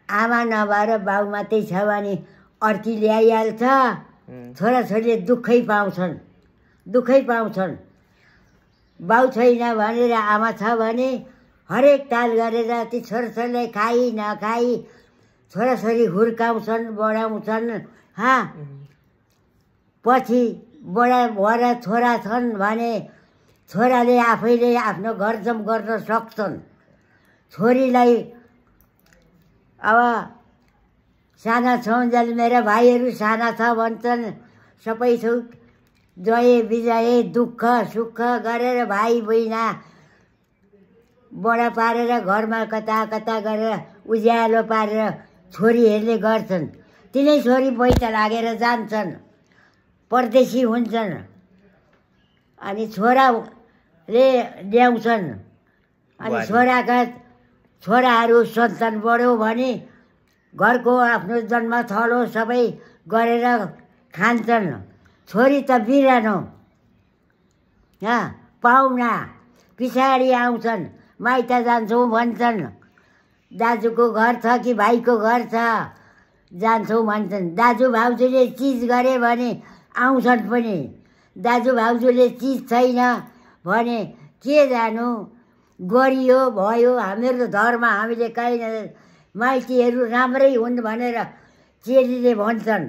आमा नभएर बाउ मात्रै छ भने अर्की ल्याइहाल्छ। छोराछोरीले दुःखै पाउँछन्। बाउ छैन भनेर आमा छ भने हरेक ताल गरेर ती छोराछोरीलाई खाई नखाई छोराछोरी हुर्काउँछन् बढाउँछन्। पछि बडा भएर छोरा छन् भने छोराले आफैले आफ्नो घरजम गर्न सक्छन्। छोरीलाई अब साना छौन्जेल मेरा भाइहरू साना छ भन्छन्। सबै थोक जय विजय दुःख सुख गरेर भाइ बहिना बडा पारेर घरमा कता कता गरेर उज्यालो पारेर छोरीहरूले गर्छन्। तिनै छोरी बैठा लागेर जान्छन्, परदेशी हुन्छन्। अनि छोराले ल्याउँछन्। अनि छोराहरू सन्तान बढ्यो भने घरको आफ्नो जन्म थलो सबै गरेर खान्छन्। छोरी त बिरानो पाहुना पछाडि आउँछन्, माइत जान्छौँ भन्छन्। दाजुको घर छ कि भाइको घर छ जान्छौँ भन्छन्। दाजु भाउजूले चिज गरे भने आउँछन् पनि। दाजु भाउजूले चिज छैन भने के जानु, गरियो भयो हाम्रो धर्म, हामीले कहीँ माइतीहरू राम्रै हुन् भनेर चेलीले भन्छन्।